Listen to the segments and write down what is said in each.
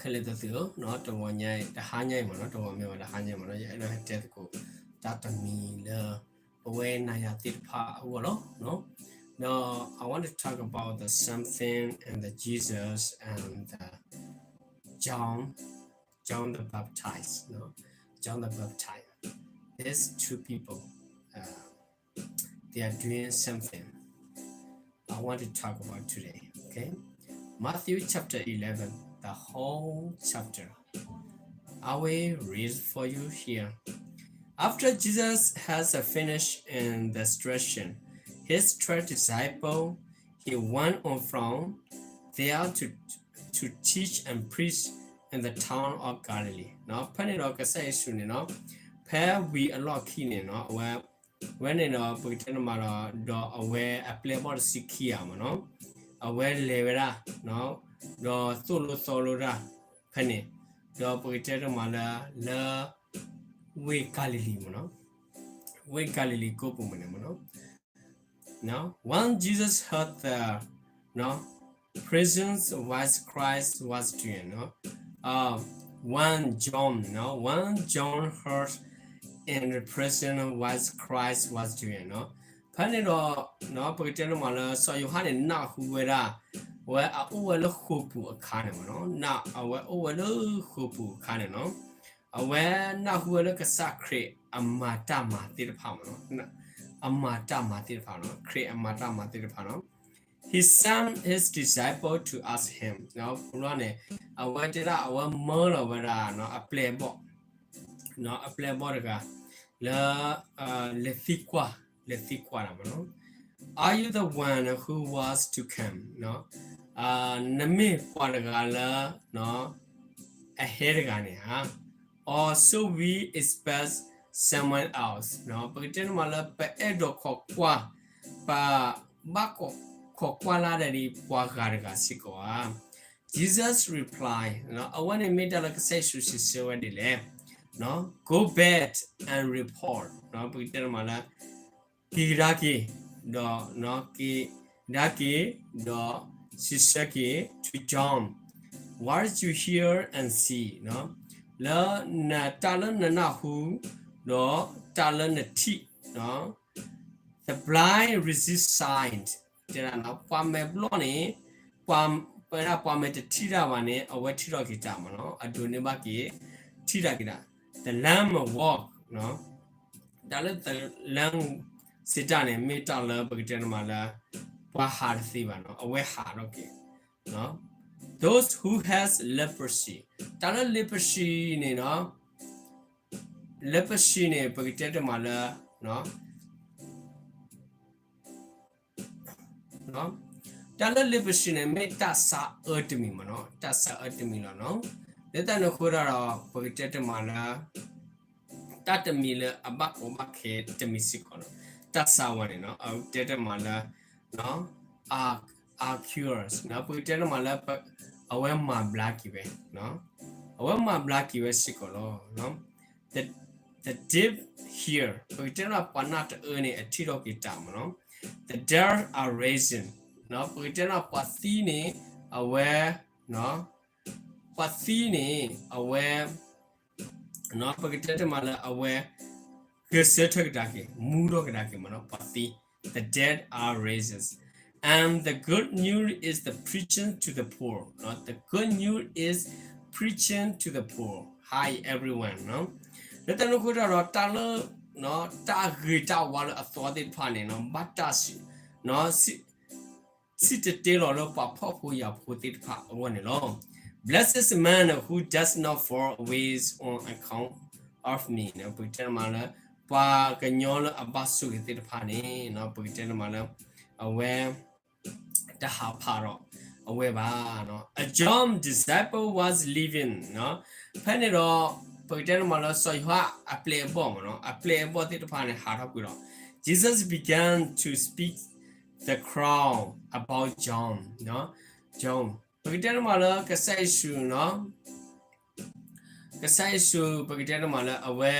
ခဲလၢာ်သ့ၣ်သုဧၢ, တဂီၤညါအံၤ တဟါညါအံၤမ့ၢ်နီၤ, တဂီၤမ့ၢ်ဝဲတဟါညါမ့ၢ်နီၤ, ယအဲၣ်ဒိးဟဲတဲသကိး တၢ်တမံၤလၢ ပဝဲနၤယၤသ့ၣ်တဖၣ်အဂီၢ်လီၤ. ဒီး I want to talk about the something and the Jesus and the John, John the Baptist, no? John the Baptist. These two people, uh, they are doing something I want to talk about today. Okay, Matthew chapter eleven, the whole chapter. I will read for you here. After Jesus has finished in the instruction, his twelve disciples, he went on from there to, to teach and preach in the town of Galilee. နော်, ဖဲန့ၣ်ဒီးကစၢ်ယ့ၣ်ၡူးန့ၣ်နော်, ဖဲဝံၤအလီၢ်ခံန့ၣ်နော်, အဝဲ ဝဲန့ၣ်ဒီး ပကတဲတမးဒီး ဒီးအဝဲအပျဲၢ်အဘီၣ်တဆံခံဂၤမ့ၢ်နော်, အဝဲလဲၤဝဲဒၣ်, ဒီးသိၣ်လိသီလိတၢ်ဖဲန့ၣ်, ဒီးပကတဲတမးလၢ လၢ ဝ့ၢ်ကၤလံၤလံၤမ့ၢ်နော်, ဝ့ၢ်ကၤလံၤလံၤကိးပူၤမ့ၢ်န့ၣ်မ့ၢ်နော်. When Jesus heard the, no, preaching which Christ was doing, no, uh, when John, no, when John heard in the preaching which Christ was doing, no, ဖဲန့ၣ်ဒီး ပကတဲတမးလၢ စီၤယိၤဟၣ်န့ၣ် နၢ်ဟူဝဲဒၣ် အဝဲအအိၣ်ဝဲလၢဃိာ်ပူၤအခါန့ၣ်မ့ၢ်နော်, အဝဲအိၣ်ဝဲလၢဃိာ်ပူၤအခါန့ၣ်နော်, အဝဲနၢ်ဟူဝဲလၢကစၢ်ခရံာ်အမၤတၢ်မၤသ့ၣ်တဖၣ်မ့ၢ်နော်, အမၤတၢ်မၤသ့ၣ်တဖၣ်နော်, ခရံာ်အမၤတၢ်မၤသ့ၣ်တဖၣ်နော်. He sent his disciple to ask him, ပူၤလီၤန့ၣ် အဝဲတဲဒၣ်အဝဲမၢလီၤဝဲဒၣ် အပျဲၢ်အဘီၣ်, အပျဲၢ်အဘီၣ်တဂၤ လၢ လဲၤသံကွၢ်, လဲၤသံကွၢ်တၢ်မ့ၢ်နော်, Are you the one who was to come? နမ့ၢ်ပှၤတဂၤလၢ အဟဲတဂၤန့ၣ်ဧါ, or should we expect someone else? ပကတဲတမးလၢ ပအဲၣ်ဒိးခိးကွၢ်, ပဘၣ်ခိးကွၢ်လၢဒ်ပှၤဂၤတဂၤစ့ၢ်ကီးဧါ. Jesus replied, အဝဲန့ၣ်မ့ၢ်တၢ်လၢကစၢ်ယ့ၣ်ၡူးစံးဆၢဝဲဒ်လဲၣ်, Go back and report, ပကတဲတမးလၢ က့ၤကဒါက့ၤ, ဒီး က့ၤကဒါက့ၤ, ဒီးစံးဆၢက့ၤ to John what you hear and see, လၢနတၢ်လၢနနၢ်ဟူ, ဒီးတၢ်လၢနထံၣ်, the blind receive sight, တဲဒၣ် ပှၤမဲာ်ဘျီၣ်န့ၣ်, ပှၤ, ပဝဲဒၣ်ပှၤမဲာ်တထံၣ်တၢ်ဘၣ်န့ၣ် အဝဲထံၣ်ထီၣ်က့ၤတၢ်မ့ၢ်နော်, အဒိးန့ၢ်ဘၣ်က့ၤ, ထံၣ်တၢ်က့ၤတၢ်, the lame walk, တၢ်လၢ the lame စံးတၢ်န့ၣ် မ့ၢ်တၢ်လၢပကတဲတမးလၢ ပှၤဟးတသ့ဘၣ်နော်, အဝဲဟးထီၣ်က့ၤ, those who has leprosy, တၢ်လၢ leprosy န့ၣ်နော်, leprosy န့ၣ် ပကတဲတမးလၢ တၢ်လၢ leprosy န့ၣ် မ့ၢ်တၢ်ဆါအၢတမံၤမ့ၢ်နော်, တၢ်ဆါအၢတမံၤလီၤနော်. လၢတၢ်န့ၣ်အဃိဒီး ပကတဲတမးလၢ တၢ်တမံၤလၢအဘၣ်ကီဘၣ်ခဲတမံၤစ့ၢ်ကီးလီၤ. တၢ်ဆါဝဲန့ၣ်နော်, အကတဲတမးလၢ are, are cures, ပကတဲတမးလၢ အဝဲမၤဘျါက့ၤဝဲ, အဝဲမၤဘျါက့ၤဝဲစ့ၢ်ကီးလီၤ. The, the deaf hear, ပကတဲတမးပှၤနၢ်တအၢန့ၣ် အထံၣ်ထီၣ်က့ၤတၢ်မ့ၢ်နော်. The dead are raised, ပကတဲတမးပှၤသံန့ၣ် အဝဲ, ပှၤသံန့ၣ် အဝဲ ပကတဲတမးလၢအဝဲ ဂဲၤဆၢထၢၣ်ကဒါက့ၤ, မူထီၣ်ကဒါက့ၤမ့ၢ်နော်, ပှၤသံ, the dead are raised. And the good news is the preaching to the poor, နော်, the good news is preaching to the poor. Hi everyone, နော်. လၢတၢ်န့ၣ်အဃိဒီး တၢ်လၢ, နော်, တၢ်ဂ့ၤတၢ်ဝါလၢအသီသ့ၣ်တဖၣ်န့ၣ် နော်, ဘၣ်တၢ်စံး, နော်, စံးတတဲလီၤလၢပှၤဖှီၣ်ဖိယာ်ဖိသ့ၣ်တဖၣ်အဂီၢ်န့ၣ်လီၤ. Blessed is the man who does not fall away on account of me, နော်, ပကတဲတမးလၢ ပှၤကညီလၢအဘၣ်ဆိၣ်ဂ့ၤသ့ၣ်တဖၣ်န့ၣ်, နော်, ပကတဲတမးလၢ အဝဲ တဟးဖးဒီးအဝဲဘၣ်, နော်. A John disciple was leaving, နော်. ဖဲန့ၣ်ဒီး ပကတဲတမးလၢစီၤယိၤဟၣ်အပျဲၢ်အဘီၣ်မ့ၢ်နော်, အပျဲၢ်အဘီၣ်သ့ၣ်တဖၣ်န့ၣ် ဟးထီၣ်ကွံာ်ဒီး Jesus began to speak the crowd about John, နော်, John. ပကတဲတမးလၢကစၢ်ယ့ၣ်ၡူး, နော်, ကစၢ်ယ့ၣ်ၡူး ပကတဲတမးလၢအဝဲ,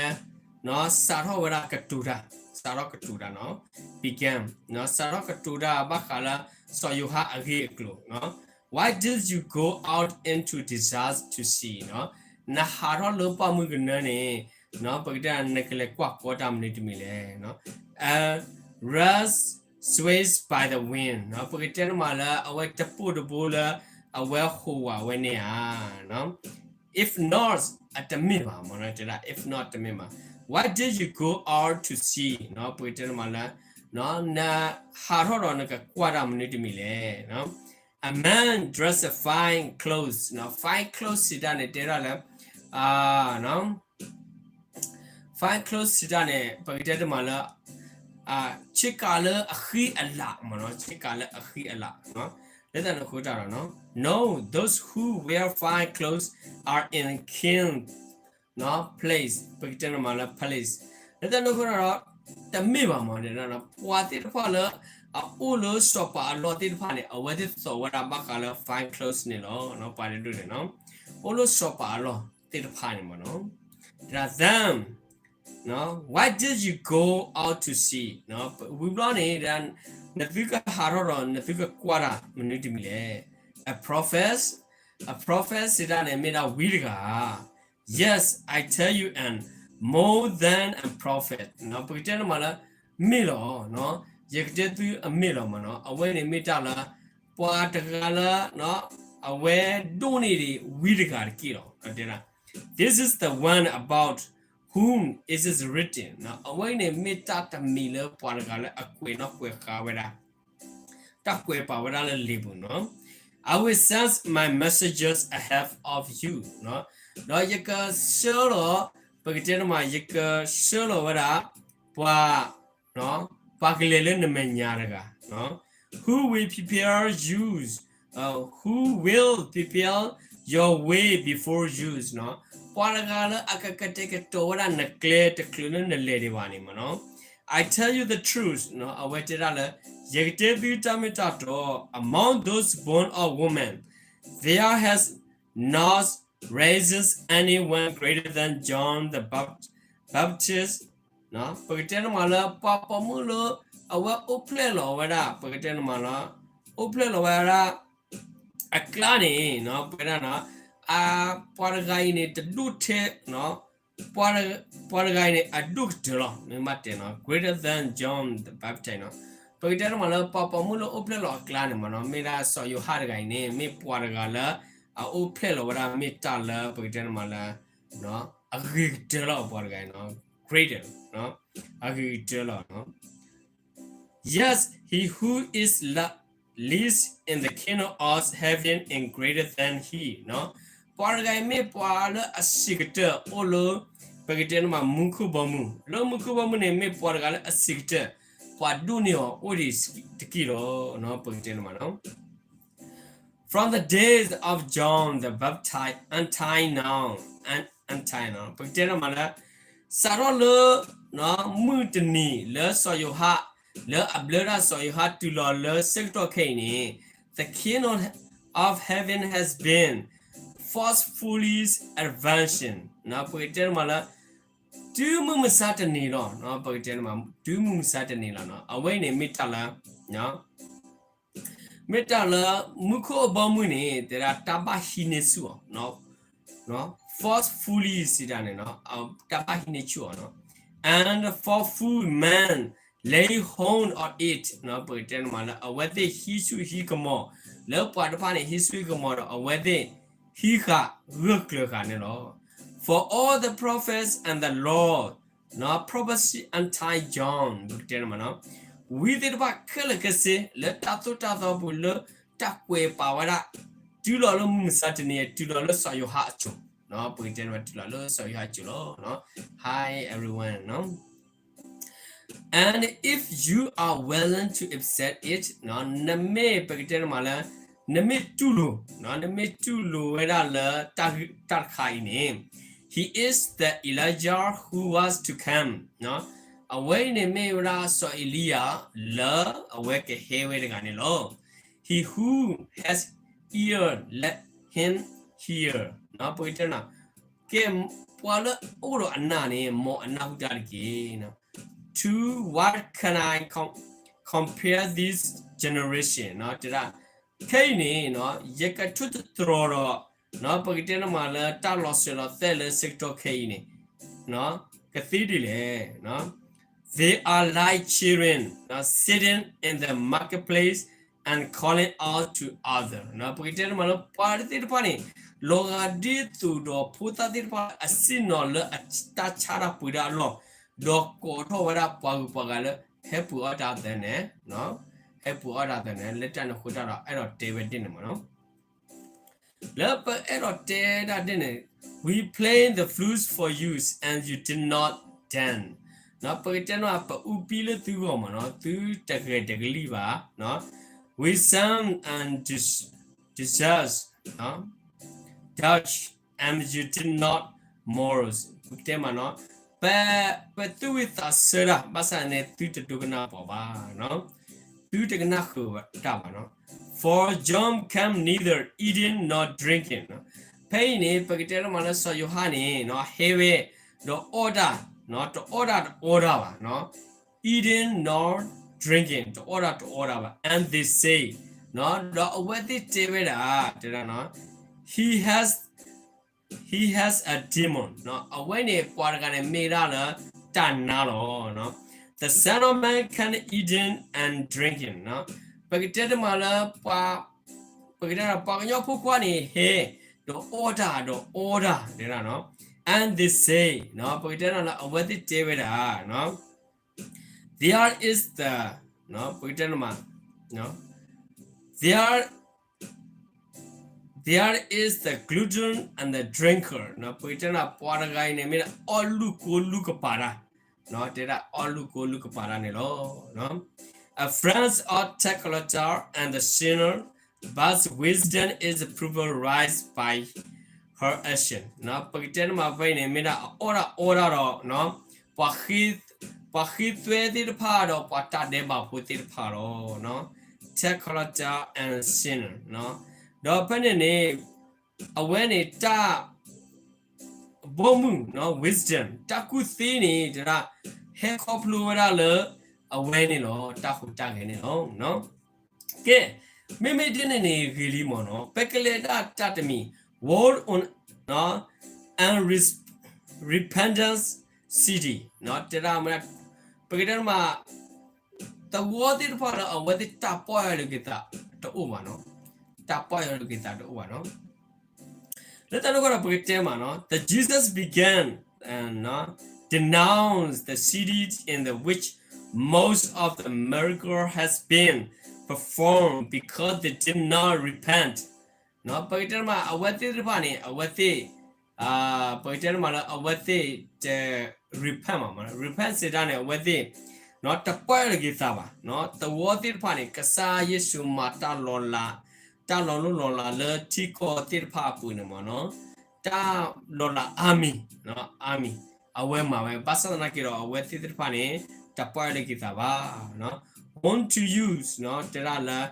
နော်, စးထီၣ်ဝဲဒၣ်ကတိၤတၢ်, စးထီၣ်ကတိၤတၢ်, နော်, began, နော်, စးထီၣ်ကတိၤတၢ်ဘၣ်ဃးလၢစီၤယိၤဟၣ်အဂ့ၢ်အကျိၤ, နော်. Why did you go out into desert to see? နဟးထီၣ်လၢပှၢ်မုၢ်ကနၢန့ၣ် ပကတဲနကလဲၤကွၢ်ကီတၢ်မနုၤတမံၤလဲၣ်. A rose swayed by the wind ပကတဲန့ၣ်မးလၢအဝဲတပိၢ်တဘိလၢ အဝဲဟိးဝးဝဲန့ၣ်ဧါ. If not အတမ့ၢ်ဘၣ်မး တဲဒၣ် if not တမ့ၢ်ဘၣ်. Why did you go out to sea ပကတဲန့ၣ်မးလၢ နဟးထီၣ်ဒီးနကကွၢ်တၢ်မနုၤတမံၤလဲၣ်. A man dressed fine clothes fine clothes စံးတၢ်န့ၣ် တဲဒၣ်လၢ fine clothes စံးတၢ်န့ၣ် ပကတဲတမးလၢ ဆ့ကၤလၢအဃံအလၤမး ဆ့ကၤလၢအဃံအလၤ လၢတၢ်န့ၣ်အဃိတၢ်ဒီး No, those who wear fine clothes are in king place ပကတဲန့ၣ်မးလၢ palace လၢတၢ်န့ၣ်အဃိတၢ်ဒီး တမ့ၢ်ဘၣ်မး ပှၤသ့ၣ်တဖၣ်လၢ အအိၣ်လၢစီၤပၤအလီၢ်သ့ၣ်တဖၣ်န့ၣ် အဝဲသ့ၣ်သိးဝဲဒၣ်ဘၣ်ဃးလၢ fine clothes န့ၣ်လီၤ. ပှၤတဒူၣ်န့ၣ် အိၣ်လၢစီၤပၤအလီၢ်သ့ၣ်တဖၣ်န့ၣ်မး တၢ်သၢ Why did you go out to sea ဝံၤဘျီန့ၣ် နသုကဟးထီၣ်ဒီး နသုကကွၢ်တၢ်မနုၤတမံၤလဲၣ်. A prophet, a prophet စံးတၢ်န့ၣ် မ့ၢ်ဒၣ်ဝံတဂၤဧါ. Yes, I tell you, and more than a prophet ပကတဲန့ၣ်မးလၢ မ့ၢ်လီၤ ယကတဲသုအမ့ၢ်လီၤမးနီၤ အဝဲန့ၣ်မ့ၢ်တၢ်လၢ ပှၤတဂၤလၢ အဝဲဒိၣ်န့ၢ်ဒံးဝံတဂၤတက့ၢ်လီၤ. တဲဒၣ် This is the one about whom it is written အဝဲန့ၣ်မ့ၢ်တၢ်တမံၤလၢ ပှၤတဂၤလၢအကွဲးနီၣ်ကွဲးဃါဝဲဒၣ် တၢ်ကွဲးပာ်ဝဲဒၣ်လၢလံာ်ပူၤနီၤ I will send my messengers ahead of you ဒီးယကဆှၢလီၤ ပကတဲန့ၣ်မး ယကဆှၢလီၤဝဲဒၣ် ပှၤ ပှၤကလဲၤလၢနမဲာ်ညါတဂၤ who will prepare you, who will prepare your way before you ပှၤတဂၤလၢအကကတဲာ်ကတီၤဝဲဒၣ်နကျဲတချုးလၢနလဲၤဒံးဘၣ်န့ၣ်မးနီၤ I tell you the truth အဝဲတဲဒၣ်လၢ ယကတဲသုတၢ်မ့ၢ်တၢ်တီ among those born of woman there has not risen anyone greater than John the Baptist ပကတဲန့ၣ်မးလၢ ပှၤပိာ်မုၣ်လၢ အဝဲအိၣ်ဖျဲၣ်လီၤဝဲဒၣ် ပကတဲန့ၣ်မးလၢ အိၣ်ဖျဲၣ်လီၤဝဲဒၣ် အကျါန့ၣ် ပကတဲန့ၣ် အပှၤတဂၤအံၤန့ၣ် တဒိၣ်ထဲ ပှၤတဂၤအံၤန့ၣ် အဒိၣ်ကတၢၢ်လီၤ မ့ၢ်ဘၣ်တဲန့ၣ် greater than John the Baptist နီၤ ပကတဲန့ၣ်မးလၢ ပှၤပိာ်မုၣ်လၢအိၣ်ဖျဲၣ်လီၤအကျါန့ၣ်မးနီၤ မ့ၢ်ဒၣ်စီၤယိၤဟၣ်တဂၤအံၤန့ၣ် မ့ၢ်ပှၤတဂၤလၢ အအိၣ်ဖျဲၣ်လီၤဝဲဒၣ် မ့ၢ်တၢ်လၢ ပကတဲန့ၣ်မးလၢ အဂ့ၤကတၢၢ်လီၤ ပှၤတဂၤအံၤနီၤ greater အဂ့ၤကတၢၢ်လီၤ Yes, he who is least in the kingdom of heaven is greater than he ပှၤတဂၤအံၤမ့ၢ်ပှၤလၢအစံးကတၢၢ်အိၣ်လၢ ပကတဲန့ၣ်မး မူခိၣ်ဘီမုၢ် လၢမူခိၣ်ဘီမုၢ်န့ၣ် မ့ၢ်ပှၤတဂၤလၢအစံးကတၢၢ် ပှၤဒိၣ်န့ၢ်အီၤအိၣ်ဒံးတက့ၢ်လီၤ ပကတဲန့ၣ်မးနီၤ From the days of John the Baptist until now, and until now ပကတဲန့ၣ်မးလၢ စးထီၣ်လၢ မုၢ်တနံၤလၢစီၤယိၤဟၣ် လၢအဘျၢတၢ်စီၤယိၤဟၣ်တုၤလီၤလၢဆၢကတီၢ်ခဲအံၤန့ၣ် the kingdom of heaven has been forcefully advancing ပကတဲန့ၣ်မးလၢ တုၤမုၢ်မဆါတနံၤလီၤ ပကတဲန့ၣ်မး တုၤမုၢ်မဆါတနံၤလီၤ အဝဲအံၤန့ၣ်မ့ၢ်တၢ်လၢ မ့ၢ်တၢ်လၢ မူခိၣ်အဘီမုၢ်န့ၣ် တဲဒၣ်တၢ်ဘၣ်ဟံးန့ၢ်ဆူၣ်အီၤ forcefully စံးတၢ်န့ၣ် တၢ်ဘၣ်ဟံးန့ၢ်ဆူၣ်အီၤ and forceful men lay hold of it ပကတဲန့ၣ်မးလၢ အဝဲသ့ၣ်ဟံးဆူၣ်ဟံးကမီၤ လၢပှၤတဖၣ်န့ၣ် ဟံးဆူၣ်ဟံးကမီၤဒီး အဝဲသ့ၣ်ဟံးဃာ်ဂၢၢ်ကျၢၤဃာ်န့ၣ်လီၤ For all the prophets and the law prophecy until John ပကတဲန့ၣ်မး ဝံသ့ၣ်တဖၣ်ခဲလၢာ်ခဲဆ့ လၢတၢ်သိၣ်တၢ်သီပူၤလၢတၢ်ကွဲးပာ်ဝဲဒၣ် တုၤလီၤလၢမုၢ်မဆါတနံၤ တုၤလီၤလၢစီၤယိၤဟၣ်အစိၤ ပကတဲန့ၣ်မး တုၤလီၤလၢစီၤယိၤဟၣ်အစိၤလီၤ Hi everyone And if you are willing to accept it နမ့ၢ်ပကတဲန့ၣ်မးလၢ နမ့ၢ်တူၢ်လိာ် နမ့ၢ်တူၢ်လိာ်ဝဲဒၣ်လၢတၢ်တခါအံၤန့ၣ် He is the Elijah who was to come အဝဲအံၤန့ၣ်မ့ၢ်ဝဲဒၣ်စီၤအ့လံယၤ လၢအဝဲကဟဲဝဲတဂၤန့ၣ်လီၤ He who has ear, let him hear ပကတဲန့ၣ် ကဲ ပှၤလၢအအိၣ်ဒီးအနၢ်န့ၣ် မ်အနၢ်ဟူတၢ်တက့ၢ် To what can I com- compare this generation တဲဒၣ် ခဲအံၤန့ၣ် ယကထိၣ်သတြီၤဒီး ပကတဲန့ၣ်မးလၢတၢ်လီၤစၢၤလီၤသွဲၣ်လၢဆၢကတီၢ်ခဲအံၤန့ၣ် ကသ့ဒ်လဲၣ်. They are like children sitting in the marketplace and calling out to other. ပကတဲန့ၣ်မးလၢပှၤသ့ၣ်တဖၣ်န့ၣ် လီၤဂာ်ဒ်သိးဒီးဖိသၣ်သ့ၣ်တဖၣ်လၢအဆ့ၣ်နီၤလၢအတၢ်ဆါတၢ်ပှ့ၤတၢ်အလီၢ်, ဒီးကိးထီၣ်ဝဲဒၣ်ပှၤဂုၤပှၤဂၤလၢ ဟဲပှ့ၤအီၣ်တၢ်သၢန့ၣ်, ဟဲပှ့ၤအီၣ်တၢ်သၢန့ၣ် လၢတၢ်န့ၣ်အဃိတၢ်ဒီး အဲၣ်ဒိးတဲဝဲဒ်န့ၣ်မးနီၤ လၢပအဲၣ်ဒိးတဲဒၣ်ဒ်န့ၣ်, We played the flute for you and you did not dance. ပကတဲန့ၣ် ပအူပံလၢသုဂီၢ်မးနီၤ, သုတဂဲၤတကလံၣ်ဘၣ်. We sang and danced, danced, and you did not move. ပကတဲမးနီၤ, ပ, ပသူၣ်ဝံၣ်သးဆၢတၢ်, ဘၣ်ဆၣ်န့ၣ် သုတဒိကနၣ်ပှၤဘၣ်. သုတကနၣ်ဃုာ်တၢ်ဘၣ်နီၤ. For John came neither eating nor drinking. ဖဲအံၤန့ၣ် ပကတဲန့ၣ်မးလၢစီၤယိၤဟၣ်န့ၣ် ဟဲဝဲ, ဒီးအီၣ်တၢ်, တအီၣ်တၢ်တအီတၢ်ဘၣ်. Eating nor drinking, တအီၣ်တၢ်တအီတၢ်ဘၣ်. And they say, ဒီးအဝဲသ့ၣ်တဲဝဲဒၣ်, တဲဒၣ်, he has, he has a demon. အဝဲန့ၣ် ပှၤတဂၤန့ၣ်မ့ၢ်ဒၣ်လၢတၢ်နါလီၤ. The Son of Man came eating and drinking. ပကတဲတမးလၢ ပကတဲ ပှၤကညီဖိခွါန့ၣ်ဟဲ, ဒီးအီၣ်တၢ်ဒီးအီတၢ်, တဲဒၣ်, and they say, ပကတဲဒၣ်လၢအဝဲသ့ၣ်တဲဝဲဒၣ်, there is the, ပကတဲန့ၣ်မး, there, there is the glutton and the drinker. ပကတဲန့ၣ် ပှၤတဂၤအံၤန့ၣ် မ့ၢ်ဒၣ်အီၣ်လုၢ်ကိလုၢ်ကပာ်တၢ်, တဲဒၣ်အီၣ်လုၢ်ကိလုၢ်ကပာ်တၢ်န့ၣ်လီၤ. A friend of tax collector and the sinner, but wisdom is proven right by her action. ပကတဲန့ၣ်မး ဖဲအံၤန့ၣ် မ့ၢ်ဒၣ်အအီၣ်တၢ်အီတၢ်ဒီး ပှၤဃ့, ပှၤဃ့သွဲသ့ၣ်တဖၣ်ဒီး ပှၤတၢ်ဒဲးဘးဖိသ့ၣ်တဖၣ်လီၤ. Tax collector and sinner. ဒီးဖဲန့ၣ်န့ၣ် အဝဲန့ၣ်တၢ် ဘီမုၢ်, wisdom, တၢ်ကူၣ်သ့န့ၣ် တဲဒၣ် ဟဲခီဖျိဝဲဒၣ်လၢအဝဲန့ၣ်လီၤ, တၢ်ဟူးတၢ်ဂဲၤန့ၣ်လီၤ. ကဲ, မ့မ့ၢ်ဒ်န့ၣ်န့ၣ်ဂ့ၤလံမ့ၢ်နီၤ, ပကလဲၤဒၣ်တၢ်တမံၤ, war on, unrepentant city, တဲဒၣ်, ပကတဲမး သဝီသ့ၣ်တဖၣ်လၢအဝဲသ့ၣ်တၢ်ပီၢ်ယၢ်လီၤက့ၤသးတအိၣ်ဘၣ်နီၤ, တၢ်ပီၢ်ယၢ်လီၤက့ၤသးတအိၣ်ဘၣ်နီၤ. လၢတၢ်န့ၣ်အဃိဒီး ပကတဲမးနီၤ, the Jesus began and denounce the city in the which most of the miracle has been performed because they did not repent. ပကတဲမး အဝဲသ့ၣ်တဖၣ်န့ၣ် အဝဲသ့ၣ် ပကတဲန့ၣ်မးလၢအဝဲသ့ၣ်တ repent မး, repent စံးတၢ်န့ၣ် အဝဲသ့ၣ် တပီၢ်ယၢ်လီၤက့ၤသးဘၣ်, သဝီသ့ၣ်တဖၣ်န့ၣ် ကစၢ်ယ့ၣ်ၡူးမၤတၢ်လီၤလး, တၢ်လီၤလိၢ်လီၤလးလၢထံကီၢ်သ့ၣ်တဖၣ်အပူၤန့ၣ်မးနီၤ, တၢ်လီၤလးအါမံၤ, အါမံၤ အဝဲမၤဝဲ, ဘၣ်ဆၣ်သနာ်က့ဒီး အဝဲသ့ၣ်သ့ၣ်တဖၣ်န့ၣ် တပီၢ်ယၢ်လီၤက့ၤသးဘၣ်. Woe to you, တဲဒၣ်လၢ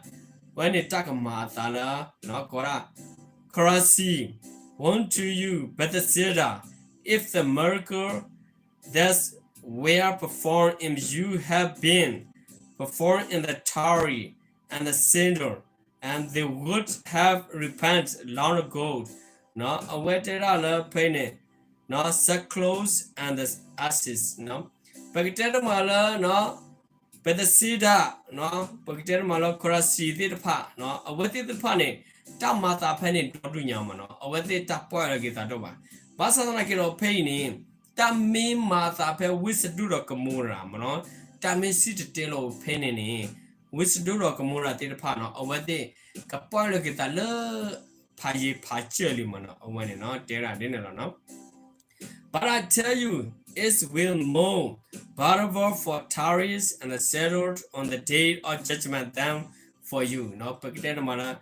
ဝဲန့ၣ်တၢ်ကမၤအသးလၢ ကိးဒၣ် Chorazin, woe to you, Bethsaida, if the miracle that were performed in you had been performed in the Tyre and the Sidon, and they would have repented long ago. အဝဲတဲဒၣ်လၢဖဲအံၤန့ၣ် sackcloth and ashes. ပကတဲတမးလၢ Bethsaida, ပကတဲတမးလၢ Chorazin သ့ၣ်တဖၣ် အဝဲသ့ၣ်တဖၣ်န့ၣ် တၢ်မၤသးဖဲန့ၣ်ဒီဒူၣ်ညါမးနီၤ, အဝဲသ့ၣ်တၢ်ပီၢ်ယၢ်လီၤက့ၤသးတအိၣ်ဘၣ်. ဘၣ်ဆၣ်သနာ်က့ဒီး ဖဲအံၤန့ၣ် တၢ်မ့ၢ်မၤသးဖဲဝ့ၢ်စဒိၣ်ဒီးကမိၤရၤမးနီၤ, တၢ်မ့ၢ်စံၣ်တဲၤတဲလီၤဖဲန့ၣ်န့ၣ် ဝ့ၢ်စဒိၣ်ဒီးကမိၤရၤသ့ၣ်တဖၣ်နီၤ အဝဲသ့ၣ်ကပီၢ်ယၢ်လီၤက့ၤသးလၢ ဖးယံၤဖးစၢၢ်လံမးနီၤ, အဝဲန့ၣ်နီၤ တဲဒၣ်ဒ်န့ၣ်လီၤနီၤ. But I tell you, it will more bearable for Tyre and Sidon on the day of judgment than for you. ပကတဲန့ၣ်မးလၢ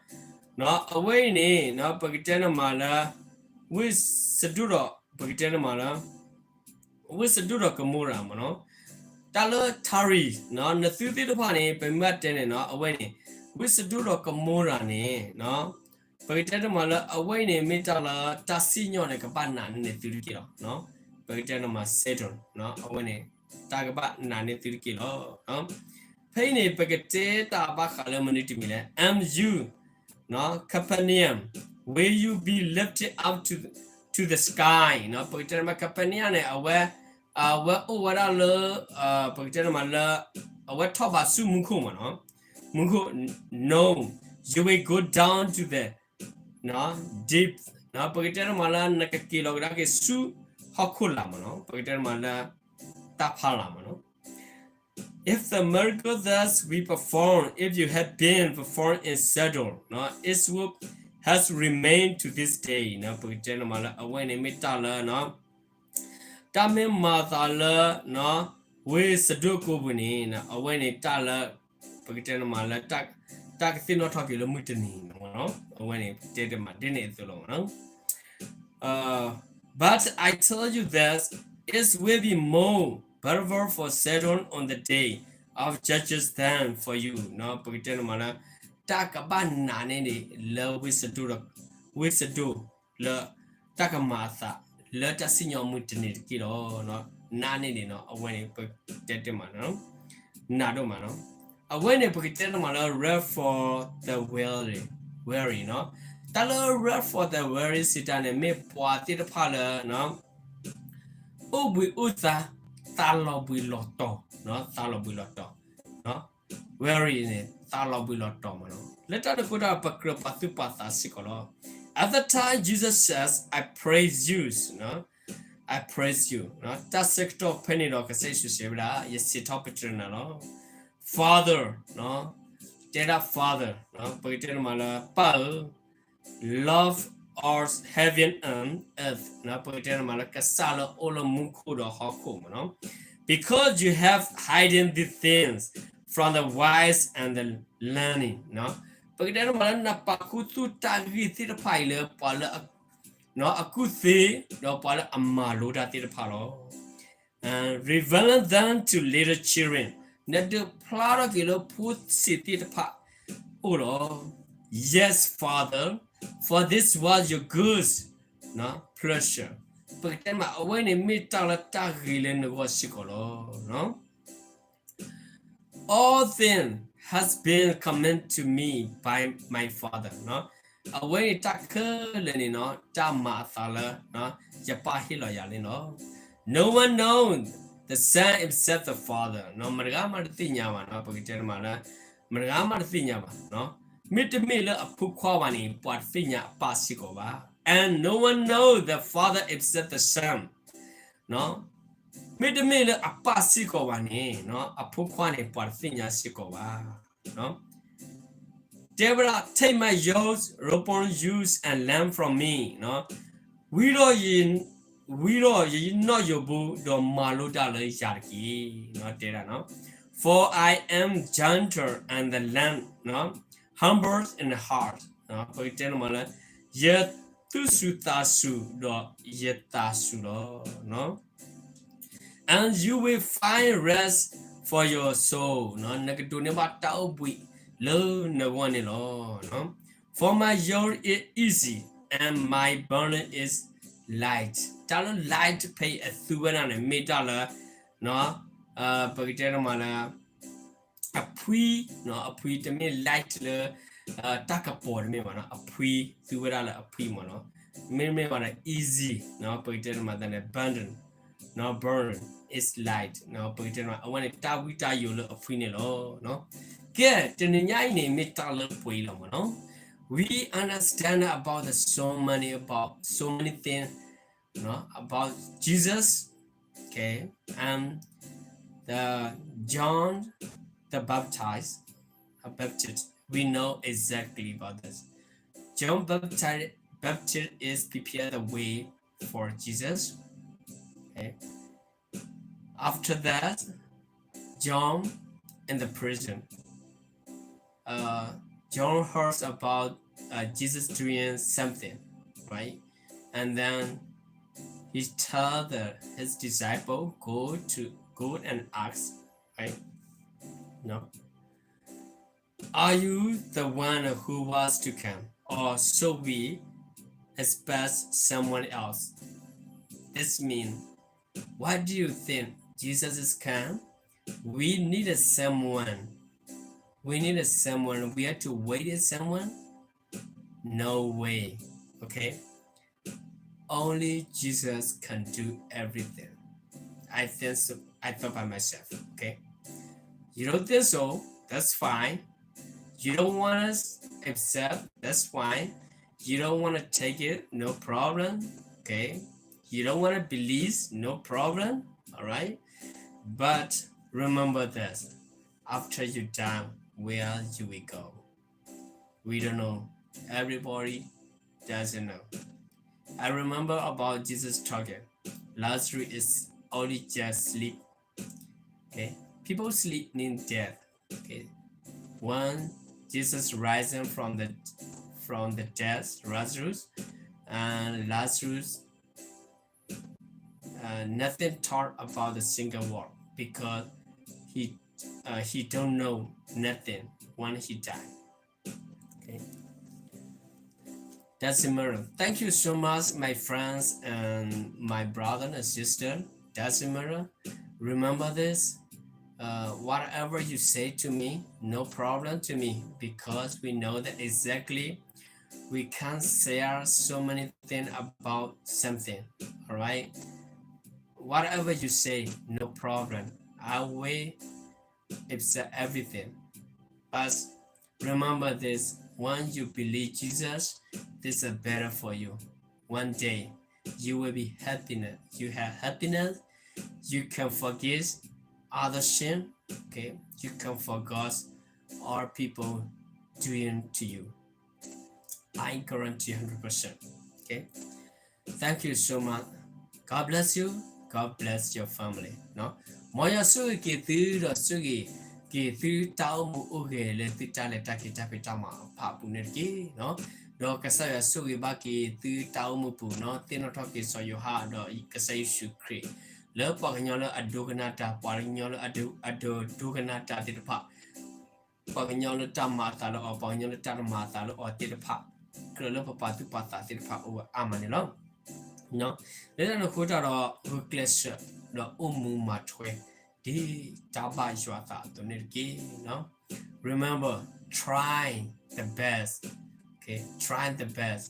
အဝဲအံၤန့ၣ် ပကတဲန့ၣ်မးလၢ ဝ့ၢ်စဒိၣ်ဒီး ပကတဲန့ၣ်မးလၢ ဝ့ၢ်စဒိၣ်ဒီးကမိၤရၤမးနီၤ, တၢ်လၢ Tyre, နသုသ့ၣ်တဖၣ်န့ၣ် ပမ့ၢ်တဲန့ၣ်နီၤ အဝဲန့ၣ် ဝ့ၢ်စဒိၣ်ဒီးကမိၤရၤန့ၣ် ပကတဲန့ၣ်မးလၢ အဝဲအံၤန့ၣ် မ့ၢ်တၢ်လၢတၢ်စံၣ်ညီၣ်န့ၣ် ကဘၣ်နာ်န့ၢ်သုတက့ၢ်လီၤ. ပကတဲန့ၣ်မး Sidon, အဝဲန့ၣ် တၢ်ကဘၣ်နာ်န့ၢ်သုတက့ၢ်လီၤ. ဖဲအံၤန့ၣ် ပကတဲတၢ်ဘၣ်ဃးလၢမနုၤတမံၤလဲၣ်, M U Capernaum, will you be lifted up to, to the sky? ပကတဲန့ၣ်မး Capernaum န့ၣ် အဝဲ အဝဲအိၣ်ဝဲဒၣ်လၢ ပကတဲန့ၣ်မးလၢ အဝဲထီၣ်ဘးဆူမူခိၣ်မးနီၤ, မူခိၣ် no, you will go down to the deep, ပကတဲန့ၣ်မးလၢ နကက့ၤလီၤကဒါက့ၤဆူဟီၣ်ခိၣ်လာ်မးနီၤ, ပကတဲန့ၣ်မးလၢ တၢ်ဖီလာ်မးနီၤ. If the miracle that we perform, if you had been performed in Sodom, it would has remained to this day. ပကတဲန့ၣ်မးလၢ အဝဲန့ၣ်မ့ၢ်တၢ်လၢ တၢ်မ့ၢ်မၤသးလၢ ဝ့ၢ်စဒိၣ်ကိပူၤန့ၣ် အဝဲန့ၣ်တၢ်လၢ ပကတဲန့ၣ်မးလၢ တၢ်ကသ့ၣ်နီၣ်ထီၣ်က့ၤလၢမုၢ်တနံၤန့ၣ်မးနီၤ, အဝဲန့ၣ်တဲတ့ၢ်မးဒ်န့ၣ်အသိးလီၤမးနီၤ. But I tell you that it will be more bearable for Sodom on the day of judgment than for you. ပကတဲန့ၣ်မးလၢ တၢ်ကဘၣ်နးန့ၢ်ဒံးလၢဝ့ၢ်စဒိၣ်ဒီး ဝ့ၢ်စဒိၣ်လၢ တၢ်ကမၤအသးလၢတၢ်စံၣ်ညီၣ်မုၢ်တနံၤတက့ၢ်လီၤ. နးန့ၢ်ဒံးနီၤ, အဝဲန့ၣ်ပတဲတ့ၢ်မးနီၤ, နးဒိၣ်မးနီၤ. အဝဲန့ၣ်ပကတဲတ့ၢ်မးလၢ rest for the weary, weary နီၤ. တၢ်လၢ rest for the weary စံးတၢ်န့ၣ် မ့ၢ်ပှၤသ့ၣ်တဖၣ်လၢ အိၣ်ဘှံးအိၣ်သါ, သးလီၤဘှံးလီၤတီၤ, သးလီၤဘှံးလီၤတီၤ, weary န့ၣ် သးလီၤဘှံးလီၤတီၤမးနီၤ. လၢတၢ်န့ၣ်အဃိဒီး ပကြၢးပာ်သူၣ်ပာ်သးစ့ၢ်ကီးလီၤ. At the time Jesus says, I praise you, I praise you, တၢ်ဆၢကတီၢ်ဖဲန့ၣ်ဒီး ကစၢ်ယ့ၣ်ၡူးစံးဝဲဒၣ် ယစံးထီၣ်ပတြၢၤနၤလီၤ. Father, တဲဒၣ် Father, ပကတဲန့ၣ်မးလၢ ပၢ်ဧၢ, Lord of heaven and earth, ပကတဲန့ၣ်မးလၢ ကစၢ်လၢအိၣ်လၢမူခိၣ်ဒီးဟီၣ်ခိၣ်မးနီၤ. Because you have hidden these things from the wise and the learned, ပကတဲန့ၣ်မးလၢ နပာ်ခူသူၣ်တၢ်ဂ့ၢ်သ့ၣ်တဖၣ်အံၤလၢပှၤလၢ အကူၣ်သ့ ဒီးပှၤလၢအမၤလိတၢ်သ့ၣ်တဖၣ်လီၤ. Revealing them to little children, နဒုးဖျါထီၣ်က့ၤလၢဖိဆံးသ့ၣ်တဖၣ်အအိၣ်လီၤ. Yes, Father, for this was your good pleasure, ပကတဲမး အဝဲန့ၣ်မ့ၢ်တၢ်လၢတၢ်ဂ့ၤလၢနဂီၢ်စ့ၢ်ကီးလီၤ. All things has been committed to me by my Father, အဝဲန့ၣ်တၢ်ခဲလၢာ်န့ၣ်နီၤ တၢ်မၤအသးလၢ ယပၢ်ဟ့ၣ်လီၤယၤန့ၣ်လီၤ. No one knows the Son except the Father, မတဂၤမးတသ့ၣ်ညါဘၣ်နီၤ, ပကတဲတမးလၢ မတဂၤမးတသ့ၣ်ညါဘၣ်, မ့တမ့ၢ်လၢအဖိခွါဘၣ်န့ၣ် ပှၤတသ့ၣ်ညါအပၢ်စ့ၢ်ကီးဘၣ်. And no one knows the Father except the Son, မ့တမ့ၢ်လၢအပၢ်စ့ၢ်ကီးဘၣ်န့ၣ် အဖိခွါန့ၣ် ပှၤတသ့ၣ်ညါစ့ၢ်ကီးဘၣ်. တဲဝဲဒၣ် Take my yoke upon you and learn from me, ဝံထီၣ် ဝံထီၣ်ယနီၣ်ယိးဘိ ဒီးမၤလိတၢ်လၢယၤတက့ၢ်, တဲဒၣ်, For I am gentle and the lamb, humble in heart, ပကတဲန့ၣ်မးလၢ ယသူၣ်စူၤသးစူၤ ဒီးယသးစူၤလီၤ. And you will find rest for your soul, နကဒိးန့ၢ်ဘၣ်တၢ်အိၣ်ဘှံးလၢနဂီၢ်န့ၣ်လီၤ. For my yoke is easy and my burden is light. တၢ်လၢ light ဖဲအံၤအသူဝဲဒၣ်န့ၣ် မ့ၢ်တၢ်လၢ ပကတဲန့ၣ်မးလၢ အဖှံ, အဖှံတမ့ၢ် light လၢ တၢ်ကပီၤတမ့ၢ်ဘၣ်နီၤ, အဖှံ သူဝဲဒၣ်လၢအဖှံမးနီၤ, မ့တမ့ၢ်ဘၣ်ဒီး easy, ပကတဲန့ၣ်မးသးန့ၣ် burden, burden is light, ပကတဲန့ၣ်မး အဝဲန့ၣ်တၢ်ဝံတၢ်ယိးလၢအဖှံန့ၣ်လီၤ. ကဲ တနံၤညါအံၤန့ၣ် မ့ၢ်တၢ်လၢပှဲၤအံၤလီၤမးနီၤ. We understand about the so many, about so many things, about Jesus, okay, and the John the Baptist, uh, Baptist. We know exactly about this. John Baptist, Baptist is prepare the way for Jesus. Okay. After that, John in the prison. Uh, John heard about, uh, Jesus doing something, right? And then he tell the, his disciple, go to, go and ask, right? No. Are you the one who was to come, or should we expect someone else? This mean, what do you think? Jesus is come? We needed someone. We needed someone. We had to wait someone. No way. Okay? Only Jesus can do everything. I think so. I thought by myself. Okay? You don't think so? That's fine. You don't want to accept? That's fine. You don't want to take it? No problem. Okay? You don't want to believe? No problem. All right? But remember this. After you die, where you will go? We don't know. Everybody doesn't know. I remember about Jesus talking. Lazarus is only just sleep. Okay? People sleep in death. Okay? When Jesus rising from the from the death, Lazarus, and Lazarus, uh, nothing thought about the single word because he uh, he don't know nothing when he died. Okay. Doesn't matter. Thank you so much, my friends and my brother and sister. Doesn't matter. Remember this. Uh, whatever you say to me, no problem to me, because we know that exactly we can't share so many things about something. All right. Whatever you say, no problem. I will accept everything. But remember this, when you believe Jesus, this is better for you. One day, you will be happiness. You have happiness. You can forgive other sin. Okay? You can forget all people doing to you. I guarantee hundred percent. Okay? Thank you so much. God bless you. God bless your family. မ်ယွၤဆိၣ်ဂ့ၤက့ၤသုဒီးဆိၣ်ဂ့ၤက့ၤသုတၢ်အိၣ်မူအိၣ်ဂဲၤလၢသုတၢ်လဲၤတၢ်က့ၤတၢ်ဖံးတၢ်မၤအဖးအပူၤန့ၣ်တက့ၢ်. ဒီးကစၢ်ယွၤဆိၣ်ဂ့ၤဘၣ်က့ၤသုတၢ်အိၣ်မူပူၤန့ၣ်, သ့ၣ်နီၣ်ထီၣ်က့ၤစီၤယိၤဟၣ်ဒီးကစၢ်ယ့ၣ်ၡူးခရံာ် လၢပှၤကညီလၢအဒိကနၣ်တၢ်, ပှၤကညီလၢအဒိကနၣ်တၢ်သ့ၣ်တဖၣ်, ပှၤကညီလၢတၢ်မၤအသးလၢအီၤ, ပှၤကညီလၢတၢ်တမၤအသးလၢအီၤသ့ၣ်တဖၣ်, ကြၢးလၢပပာ်သူၣ်ပာ်သးသ့ၣ်တဖၣ်အိၣ်ဝဲအါမးန့ၣ်လီၤ. လၢတၢ်န့ၣ်အဃိတၢ်ဒီး ဂုာ်ကျဲးစၢးဒီးအိၣ်မူမၤထွဲ ဒ်တၢ်ဘၣ်ယွၤအသးအသိးန့ၣ်တက့ၢ်. Remember, try the best. Okay, try the best.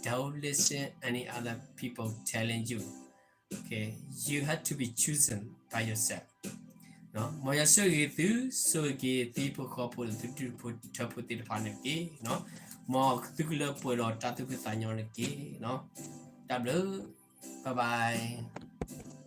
Don't listen any other people telling you. Okay, you have to be chosen by yourself. မ်ယွၤဆိၣ်ဂ့ၤသု, ဆိၣ်ဂ့ၤက့ၤသုဟံၣ်ဖိဃီဖိဒီးသုဒူၣ်ဖိထၢဖိသ့ၣ်တဖၣ်န့ၣ်တက့ၢ်. မ်သုကလၢပှဲၤဒီးတၢ်သူၣ်ဖှံသးညီန့ၣ်တက့ၢ်. တၢ်ဘျုး, bye bye.